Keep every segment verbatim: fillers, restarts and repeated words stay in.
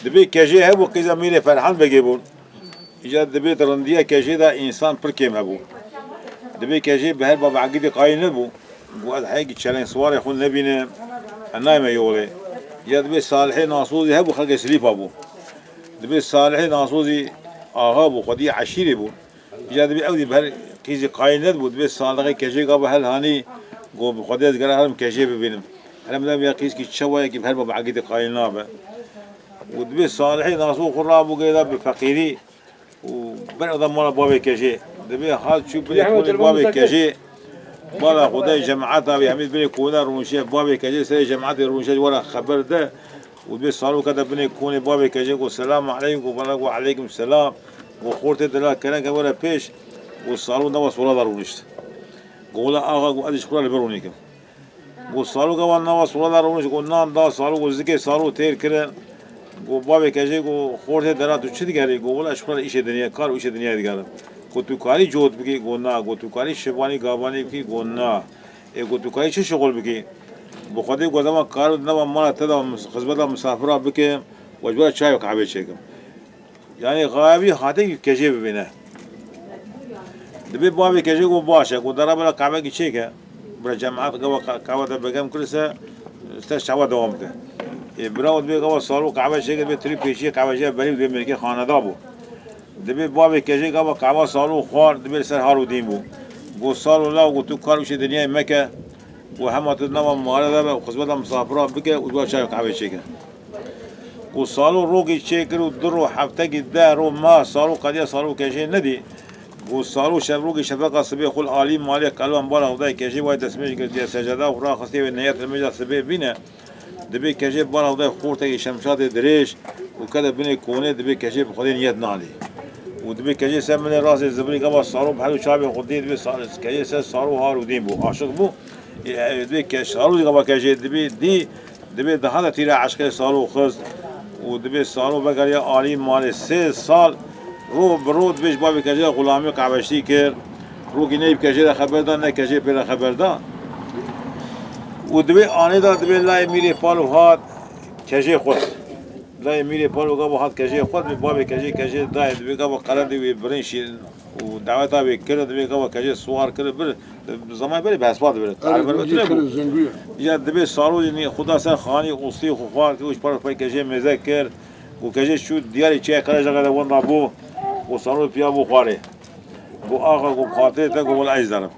Dibê kejê hebû, qîza Mîrê Ferhan Begê bûn. Îca dibê di rindiya kejê de însan pir kêm hebû. Dibê kejê bi her bab Egîdê qayîl nebû. Got, ez heyekî çeleng siwarê xwe nebînim, ez nayme yolê. Ya dibê Salihê Nasozî hebû, xelkê Silîfa bû. Dibê Salihê Nasozî axa bû, xwedî eşîrê bû. Îca dibê ew dî bi her qîzî qayîl nedibû. Dibê Salihê kejê gava helhanî, got, bi Xwedê ez gere herim kejê bibînim. Herem de ya qîzkî çawa yekî bi her bab Egîdê qayîl nabe. Û dibê Salihê Nasoz xwe rabû gêda bi feqîrî. Û ber oda mala bavê kejê. Dibê hat çû binê konê bavê kejê. Bala Xwedê cemaeta wî hemî binê kone rûnişe bavê kejê serê cemaetê rûnişe ji wara xeber de. Û dibê Salo kete binê konê bavê kejê got, "Selamu aleykum." Got, "Bala." Got, "Aleykum selam." Got, "Xortê dila kerem ke were pêş." Got, Salo nava sola da rûnişt. Got, "Wela axa." Got, "Ez ji xwe li vir rûnîkim." Got, Salo gava nava sola da rûnişt, got, nan da Salo, got, zikê Salo têr kirin. Got, "Bavê kejê." Got, "Xortê dela tu çi digerî?" Got, "Wela ez ji xwe re îşê dinya, kar û îşê dinyayê digerim." Got, "Tu karî cot bikî?" Got, "Na." Got, "Tu karî şivanî gavanî bikî?" Got, "Na." "Ê," got, "tu karî çi şixul bikî?" "Bi Xwedê," got, "ez ema kar nava mala te de mis-, xizmeta misafira bikim, we ji we re çay û qehwê çêkim." Yanî xayabî hate kejê bibîne. Dibê bavê kejê got, "Baş e." Got, "Dara bira qehwekî çêke. Bira cemaet gava qe-, qehwe te bekem kirise, ser çawa dewam ke." Ê, bira got, dibê gava Salo qehwe çêke, dibê tirî pêşiyê qehweciya berî û dibê mêrikê xaneda bû. Dibê bavê kejê gava qehwa Salo xwar, dibê li ser har û dîn bû. Got, "Salo law," got, "tu kar û işê dinyayê meke. Got, hema tu nava mare de be û xizmeta misafira bike û ji we çay û qehwê çêke." Got, Salo rokî çêkir û du ro, heftekî, deh ro, meh, Salo qediya Salo kejê nedî. Got, Salo şev rokî şefeqa sibê xwe li alî malê qelban bala Xwedayê kejê wayê destmêj girtiye seceda û raxistê wê niyet li mêja sibê bîne. Dibê kejê bala Xwedayê xortekî şemşadê dirêj û kete binê konê, dibê kejê bi Xwedê niyet nanî. Û dibê kejê ser milê rastê zivirî gava Salo bi her du çavê xwe dî, dibê sa-, kejê ser Salo har û dîn bû, aşiq bû. Ê, dibê ke-, Salo jî gava kejê dibê dî, dibê daha da tîra eşqê Salo xist û dibê Salo vegeriya alî malê sê sal ro bi ro dibê ji bavê kejê re xulamî qehweştî kir. Rokî ne bi kejê re xeber da, ne kejê pê re xeber da. Û dibê anê de dibê layê Mîrê Palo hat kejê xwest. Layê Mîrê Palo gava hat kejê xwest, dibê bavê kejê kejê dayê, dibê gava qerendê wê birin şîrin û daweta wê kirin, dibê gava kejê siwar kirin bir, bi zemanê berê bi hespa dibirin. Erê, Erê, berê gundî tune bû. Kirin zengû ye. Ya dibê Salo jî nî xwe da ser xanî, ostî xwe xwar kir û ji par pey kejê mêze kir. Û kejê çû diyarê çiyê qerejaka de wan rabû. Û Salo piya bû xwarê. Got, "Axa," got, "bi xatirê te," got, "wela ez derim."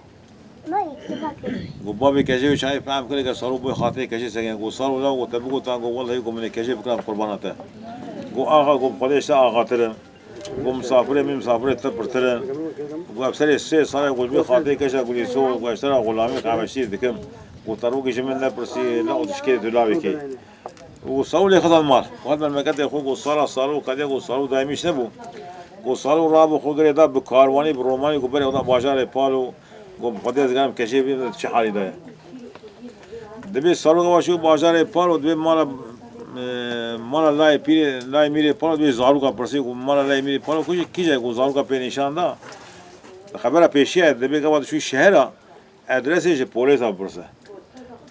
Got, "Bavê kejê wê çayê fehm kir, ke Salo boy xatirê kejê seke." Got, "Salo la," got, "te bigotan," got, "Wellehî," got, "min ê kejê bikira bi qurbana te." Got, "Axa," got, "bi Xwedê ji te axatir im." Got, "Misafirê min, misafirê te pirtir in." Got, "Ev serê sê sal e," got, "ji bo xatirê keja Gulîso, got, ez ji te re xulamî qehweştî dikim." Got, "Te rokê ji min nepirsî, ne û tu şikê tu lavê kê." Û Salo lê xwe da mal. Hat memleketê xwe, got, Sala Salo, qediya, got, Salo daîmî ji nebû. Got, Salo rabû xwe girê da bi karwanî, bi romanî, got, berê xwe da bajarê Palo, got, "Bi Xwedê ez gerim kejê bînim, çi halî de ye." Dibê Salo gava çû bajarê Palo, dibê mala, e, mala layê pîrê, layê Mîrê Palo, dibê zaroka pirsî, got, "Mala layê Mîrê Palo kujî, kîje?" Got, "Zaroka pê nîşan da." Xebera pêşiya ye, dibê gava diçû şehera, adresê ji polêsa bipirse.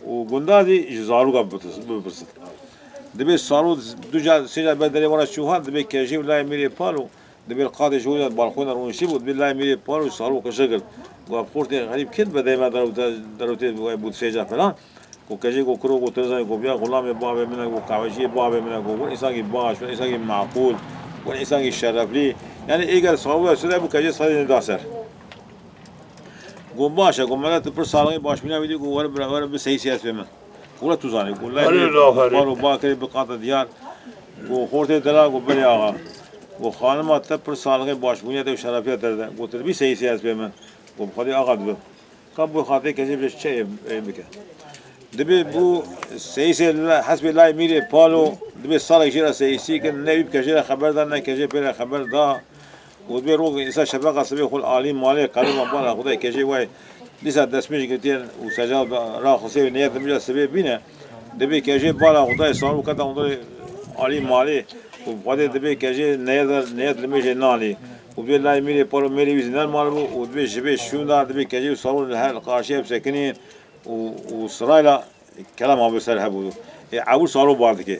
Û gunda zî ji zaroka bipirse, bipirse. Dibê Salo du ca, sê ca ber derê wan re çû hat, dibê kejê û layê Mîrê Palo, dibê li qatê ji hûr de balxona rûniştî bû, dibê layê Mîrê Palo Salo qije girt. Got, "Xortê xerîb kê dibe dema derewte, derewtê bû sê ca falan." Got, kejê got, "Kuro," got, "tu nizanî," got, "ya xulamê bavê min e," got, "qehweciyê bavê min e," got, "wir însakî baş, wir însakî meqûl, wir însakî şereflî." Yanî êger Salo were side bû, kejê serê neda ser. Got, "Baş e," got, "mele tu pir salixê başbûna wî dî," got, "Were bira, were bi seyî siyas pê min." Got, "Were tu zanî," got, "Lay Erê bê laxerê. Baro bakirê bi qata diyar." Got, "Xortê dela," got, "Belê axa." Got, "Xanima te pir salixê başbûniya te û şerefiya te de." Got, "Tu dibî seyî siyas pê min." Got, "Bi Xwedê axa dibim." Ka bo xatirê kejê bije çi ê, ê bike. Dibê bû seyîsê la-, hespê layê Mîrê Palo, dibê salek jê re seyîsî kirin, ne wî bi kejê re xeber da, ne kejê pê re xeber da. Û dibê rokê îsa şefeqa sibê xwe li alî malê qelûma bala Xwedayê kejê wayê dîsa destmêj girtiye û seca raxistê û niyet li mija sibê bîne. Dibê kejê bala Xwedayê Salo keta hundirê alî malê û bi Xwedê dibê kejê niyet, niyet li mêjê nanî. Û dibê layê Mîrê Palo, mêrê wî zî nermal bû û dibê ji vê şûnda dibê kejê û Salo li her qarşî hev sekinîn û, û sirayla kelam hebû ser hev û ê ewil Salo bar dike.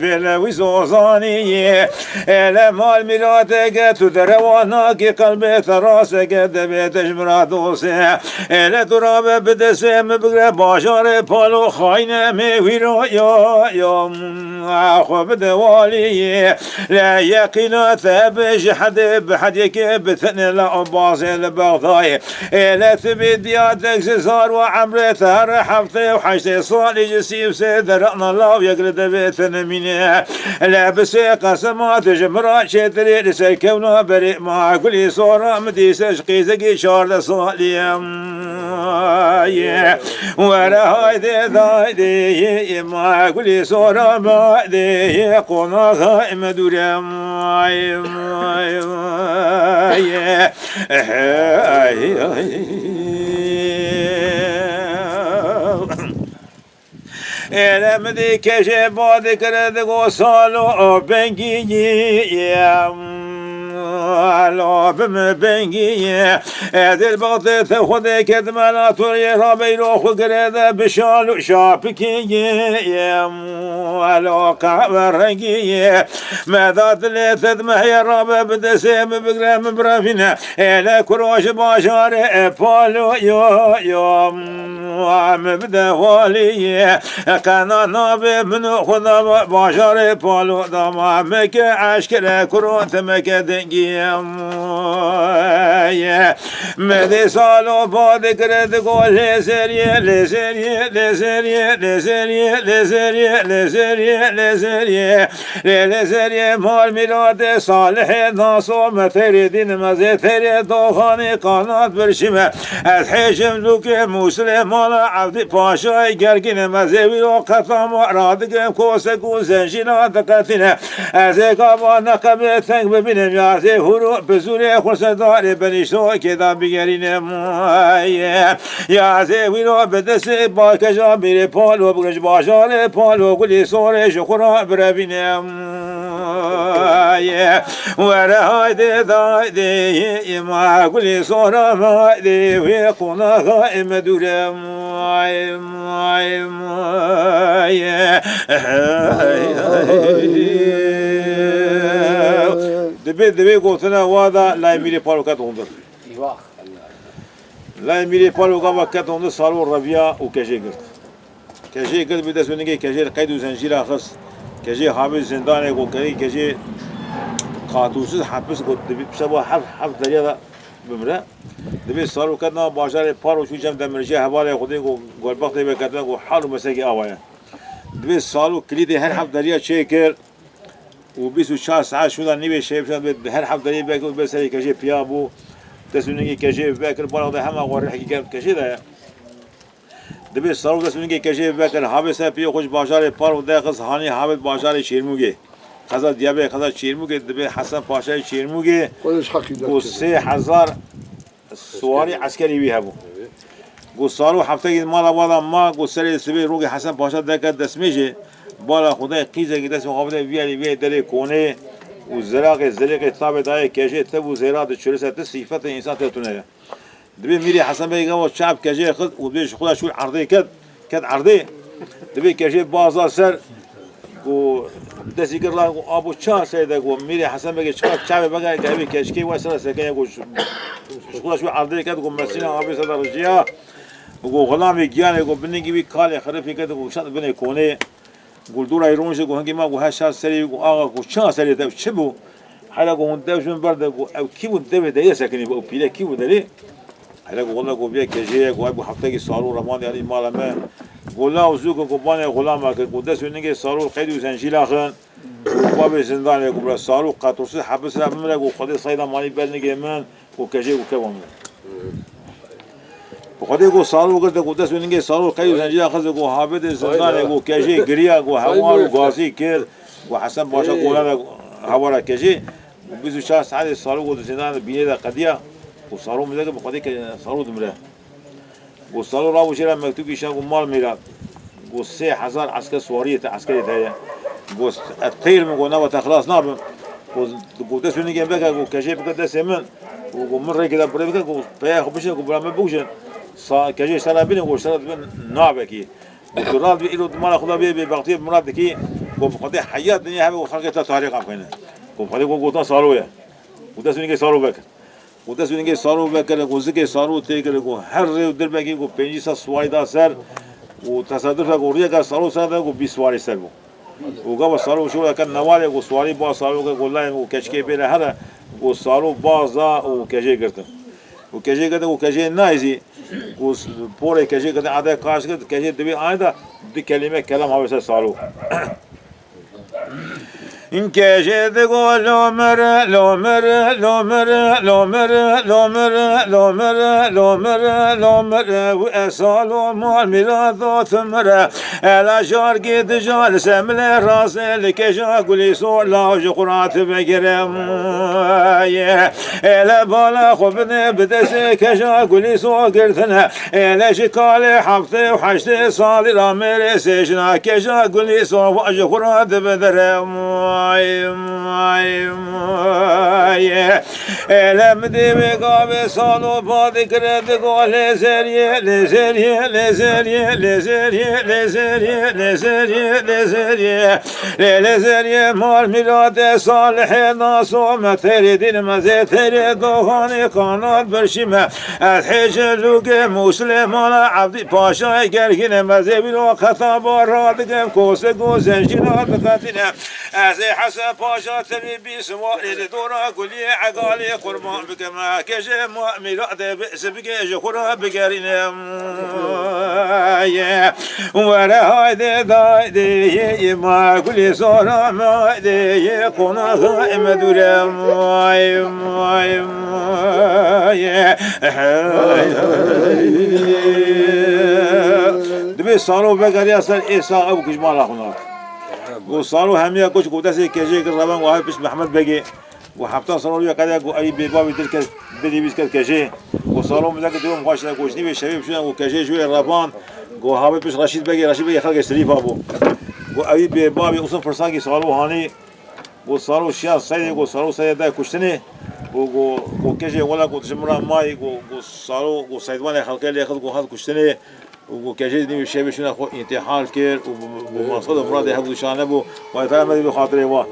Bêle wî zozanî yê, êle mal mîrateke tu derewa nakî qelbê te raseke devê te ji min ra dost e. Êle tu rabe bi destê min bigre bajarê palo xayne mê wî ro yo yo. Xwe bide walî yê, le yeqîna te bi ji hedê bi hediyeke bi tenê la bazê li Bexdayê. Êle tu bî diyatek ji zar û emrê te her heftê û heştê salî ji sî û sê derana law yek li devê te nemîne. Le bi sê qesema tu ji min ra çêtirî li ser kewna berê ma gulî sora min dîse ji qîzekî çardeh salî. Were haydi daydi ma gulî sora ma de qonaxa me dûre. Êle min dî kejê ba dikire digo salo bengî yê. Alo bi min bengî yê. Dilbextê te xwedê kedime natoriyê rabeyro xwe gire de bi şal û şapikî yê. Alo qehwe rengî yê. Me da dilê te dime heye rabe bi destê min bigire min birevîne. Êle kuro ji bajarê e palo yo yo. Em bide waliyê. Qena nabê min û xweda bajarê palo dama. Meke eşkere kuro te meke dengiyê. Medê salo ba dikire digo lê zeriyê, lê zeriyê, lê zeriyê, lê zeriyê, lê zeriyê, lê zeriyê, lê zeriyê, lê zeriyê. Lê lê zeriyê mal mîratê salihê naso me têrê dîn mezê têrê doxanê qanat birşîme. Ez hêjim lûkê Mûsilê mala Evdî Paşayê gergîne mezê wî o qetama radikim kosek û zencîna diqetîne. Ez ê gava neqebê teng bibînim ya zê hûr û bizûrê xursedarê benîşto kêda bigerînim. Ya zê wîro bi destê balkeja mîrê palo bigir ji bajarê palo gulî sorê ji xwe re birevîne. Were haydi daydi ma gulî sora ma de wê qonaxa me dûre. Dibê, dibê gotina wa da lay mîrê palo ket hundir. Eyvah. Lay mîrê palo gava ket hundir, salo reviya û kejê girt. Kejê girt bi dest û ningê kejê li qeyd û zencîra xist. Kejê havê zindanê got, kejê, kejê qatûsiz hepis got, dibî pişeva heft, heft derya de bimire. Dibê salo ket nav bajarê palo çû cem demirciya hevalê xwedê got, golbextê veketine got, hal û mesekê awa ye. Dibê salo kilîtê her heft derya çêkir. Û bîst û çar saet şûna nîvê şevê şûna dibê her heft derê vekir û dibê serê kejê piya bû. Dest û ningê kejê vekir, bala de hema xwe rihekî germ kejê de ye. Dibê salo dest û ningê kejê vekir, havê ser piyê xwe ji bajarê Palo derxist, hanî havê bajarê Çêrmûgê. Qeza Diyarbekir, qeza Çêrmûgê, dibê Hesen Paşayê Çêrmûgê Xwedê ji heqî got derkeve. Sê hezar Suwarî eskerî wî hebû. Got, salo heftekî di mala wa de ma, got, serê sibê rokê Hesen Paşa derket destmêjê, bala Xwedayê qîzekî destê xwe bide viyarî vê derê konê û ziraxê zirêqê tabê dayê kejê tev û zêra diçirise, ti sîfetê însan tev tune ye. Dibê mîrê Hesen Begê gava çap kejê xist û dibê ji xwe de şûr erdê ket, ket erdê. Dibê kejê baza ser, Ku destî kir lan ku abo çawa serê de ku Mîrê Hesen Begê çiqa çavê veke gevê keçikê wê sera sekeye ku ji xwe şu erdê ket ku mesîna avê ser de rijiya. Ku xulamê giyanê ku biningî wî kalê xirifî ket ku şat binê konê. Ku dûra ronişê ku hingî ma ku her şar serê ku axa ku çawa serê de çi bû? Hela ku hûn dev ji min berde ku ew kî bû devê de yê sekinî ew pîle kî bû derê? Hele ku wele ku vê kejê ye ku ay bû heftekî salo re mane yanî mala me. Ku law zû ku ku banê xulama kir ku dest û ningê salo qeyd û zencîla xin. Ku bavê zindanê ku bira salo qatursuz hepis re bimire ku Xwedê sayda manî ber nigê min ku kejê ku keva min. Ku Xwedê ku salo girte ku dest û ningê salo qeyd û zencîla xizê ku habetê zindanê ku kejê giriya ku hewar û gazî kir ku Hesen Paşa gola de hewara kejê. Bîst û çar saetê salo ku di zindan de bînê de qediya. Ku salo mizek bi Xwedê ke salo dimire. Ku salo raw jê re mektûb kişa ku mal mîra. Ku sê hezar esker suwariyê te eskerê te ye. Ku ez teyr min ku nava te xilas nabim. Ku, ku dest û ningê beke ku kejê bike destê min. Ku, ku min rêkê de birê bike ku peya xwe bişin ku bira me bikujin. Sa, kejê sera bînin ku sera dibin nabekî. Û tu rast bî, îro tu mala xwe de bê bêbextiyê bi min re dikî, ku Ku Xwedê heyat dinya hebe ku xelkê te tarî qam xwîne. Ku Xwedê ku gotan Salo ye. Ku dest wî ningê Salo vekir. Ku dest wî ningê Salo vekir, ku zikê Salo tê kir, ku her rê û dirbekî ku pêncî sed siwarî da ser, û tesadufek û riyeke Salo ser de ku bîst siwarî ser bû. Û gava Salo şo eke newarê ku siwarî ba Salo ke ku layê ku keçikê bêre here, ku Salo baz da û kejê girtin. Û kejê girtin û kejê nayzî, ku s-, porê kejê girtin ade kaş girt, kejê dibê anî da du kelîme kelam habe ser Salo. Kejê digo lomir, lomir, lomir, lomir, lomir, lomir, lomir, lomir, û esalo mal mîrado tumire. Ela jargê dijar semile razê li keja gulî sor la ji xurat vegirem. Ele bala xwe bide bi destê keja gulî sor girtine. Ele ji kalê heftê û heştê salî ra mêrê sêjina keja gulî sor va ji xurat bidirem. Ay, ay, ay. Ele min dê wê gavê Salo ba dikire digo lê zeriyê, lê zeriyê, lê zeriyê, lê zeriyê, lê zeriyê, lê zeriyê, lê zeriyê. Lê, lê zeriyê mar mîrate Salihê naso me têrê dîn me zê têrê dohanê kanat birşî me. Ez hêjin lûgê Mûslimana Evdî Paşayê gergîne me zê wî lo qeta ba radikim kosik û zencîna diqetîne. Ez ê Hesen Paşa tevî bî siwarî li dora guliyê egalê qurban bikim. Kejê ma mîradê bi sibikê ji xwe re bigerîne. Were haydi daydi ye ma gulî sora me haydi ye qonaxa me dûre. Vay, vay, vay. Dibê Salo vegeriya ser êsa ew kijmara xwe nat. Got Salo hemiya koç ku destê kejê kir revan û ew pişt Mehmed Begê. Got heft sal û qede got ewî bêbavî dil kir, dilî wî kir kejê. Got Salo mizek diwim xweş e, got ji nîvê şevê bişûne got kejê ji wê revan. Got havê pişt Reşîd Begê, Reşîd Begê xelkê Silîfa bû. Got ewî bêbavî usin firsakî Salo hanî. Got Salo şiya Seydê, got Salo Seydê dayê kuştinê. Got, got, got kejê wela got ji min re mayî, got, got Salo, got Seydwanê xelkê lê xist, got hat kuştinê. Û got kejê nîvê şevê şûne xwe întîhar kir û bi, bi, bi maqsed û muradê hev dişane bû. Vay Ferhad, me dê bi xatirê wa.